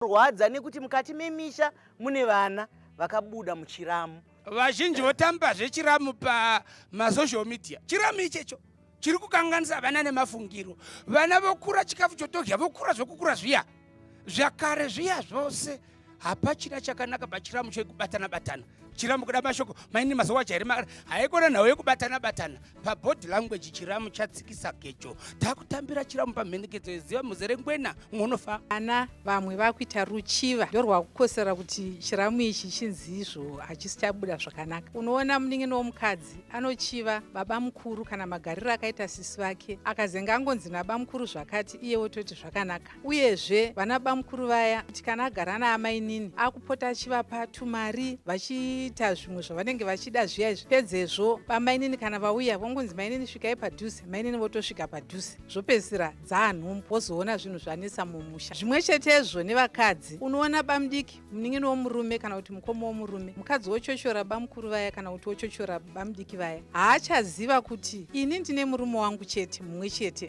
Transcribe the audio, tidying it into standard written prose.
Rwadza nekuti mukati memisha mune vana vakabuda muchiramu. Vazhinji votamba zvechiramu pamasocial media. Chiramu ichecho chiri kukanganisa vana nemafungiro. Vana vokura chikafu chotodya, vokura zvokukura zviya zvakare zviya zvose hapachina chakanaka pachiramu chekubatana batana. Chiramu kuda mashoko maini mazuva chairi haikona nhau yekubatana batana pabody language. Chiramu chatsikisa gejo, takutambira chiramu pamhendekedzo yeziva muzere ngwena mwonofa. Vana vamwe vakuita ruchiva, ndorwakukosera kuti chiramu ichi chinzi izvo hachisi chabuda zvakanaka. Unoona munin'ina womukadzi anochiva baba mukuru kana magariro akaita sisi vake, akazenga angonzi nabamukuru zvakati, iye wototi zvakanaka. Uyezve vana bamukuru vaya kuti kana agara naamainini akupota achivapa tumari, vachiita zvimwe zvavanenge vachida zviya izvi. Pedzezvo bamainini kana vauya vongonzi, "Mainini, svikai padhuze." Mainini votosvika padhuze, zvopedzisira dzaanhumbu, wozoona zvinhu zvanetsa mumusha. Zvimwe chetezvo nevakadzi, unoona bamudiki, munin'ina womurume kana kuti mukoma womurume, mukadzi wochochora bamukuru vaya kana kuti wochochora bamudiki vaya. Haachaziva kuti ini ndine murume wangu chete mumwe chete.